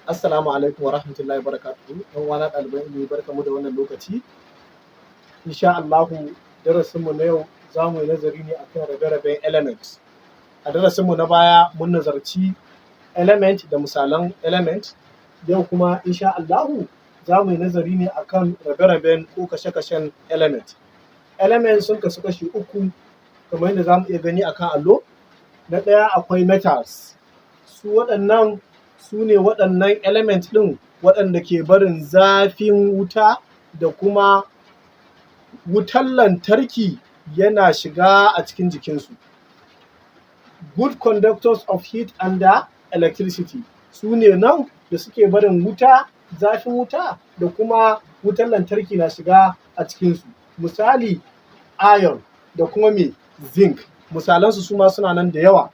Assalamu alaikum wa rahmatullahi wa barakatuhu. ‘Yan uwana ɗaliban ilimi, barkanmu da wannan lokaci. Insha Allahu, darasinmu na yau za mu yi nazari ne akan rabe-raben elements. A darasinmu na baya mun nazarci element da misalan element, yau kuma insha Allahu za mu yi nazari ne akan rabe-raben ko kashe-kashen element. Element sun kasu kashi uku kamar yadda za mu iya gani akan allo. Na ɗaya, akwai metals, su waɗannan su ne waɗannan element ɗin waɗanda ke barin zafin wuta da kuma wutan lantarki yana shiga a cikin jikinsu. Good conductors of heat and electricity, su ne nan da suke barin wuta, zafin wuta da kuma wutan lantarki na shiga a cikinsu. Misali, iron da kuma me? Zinc. Misalansu suma suna nan da yawa.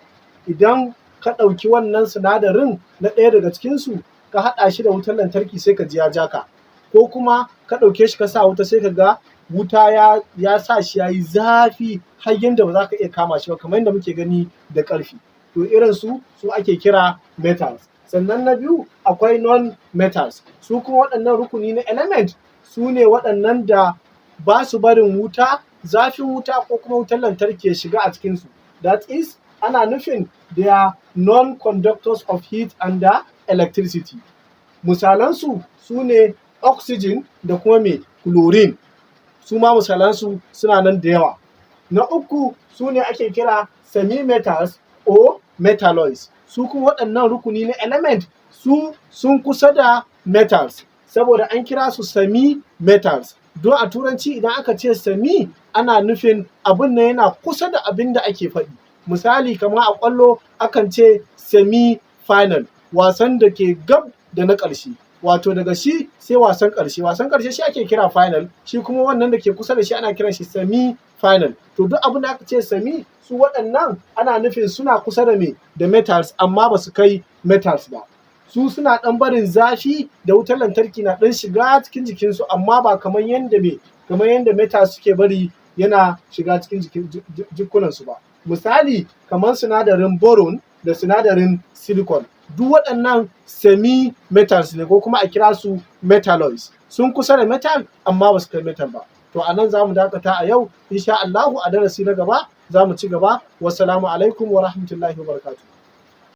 Idan ka ɗauki wannan sinadarin na ɗaya daga cikinsu ka haɗa shi da wutan lantarki, sai ka ji ya ja ka, ko kuma ka ɗauke shi ka sa wuta, sai ka ga wuta ya sa shi ya yi zafi har yanda ba za ka iya kama shi ba, kamar yadda muke gani da ƙarfe. To, irin su su ake kira metals. Sannan na biyu, akwai non metals, su kuma waɗannan rukuni na element su ne waɗannan da ba su barin wuta, zafin wuta ko kuma wutan lantarki ya shiga a cikinsu. That is, ana nufin they are non conductors of heat and electricity. Misalansu su ne oxygen da kuma me? Chlorine. Su ma misalansu suna nan da yawa. Na uku, su ne ake kira semi metals or metalloids. Su kuma waɗannan rukuni na element su sun kusa da metals saboda an kira su semi metals. Don a Turanci idan aka ce semi, ana nufin abun nan yana kusa da abin da ake faɗi. Misali, kamar a ƙwallo akan ce semi final, wasan da ke gab da na ƙarshe, wato daga shi sai wasan ƙarshe. Wasan ƙarshe shi ake kira final, shi kuma wannan da ke kusa da shi ana kiran shi semi final. To, duk abin da aka ce semi, su waɗannan ana nufin suna kusa da me? Da metals, amma ba su kai metals ba. Su suna ɗan barin zafi da wutar lantarki na ɗan shiga cikin jikinsu, amma ba kamar yanda me, kamar yanda metals suke bari yana shiga cikin jikunansu ba. Misali, kamar sinadarin boron da sinadarin silicon, duk waɗannan semi metals ne, ko kuma a kira su metalloids. Sun kusa da metal amma ba su kai metal ba. To, a nan za mu dakata a yau. Insha Allahu, a darasi na gaba za mu ci gaba. Wassalamu alaikum wa rahmatullahi wa barakatuh.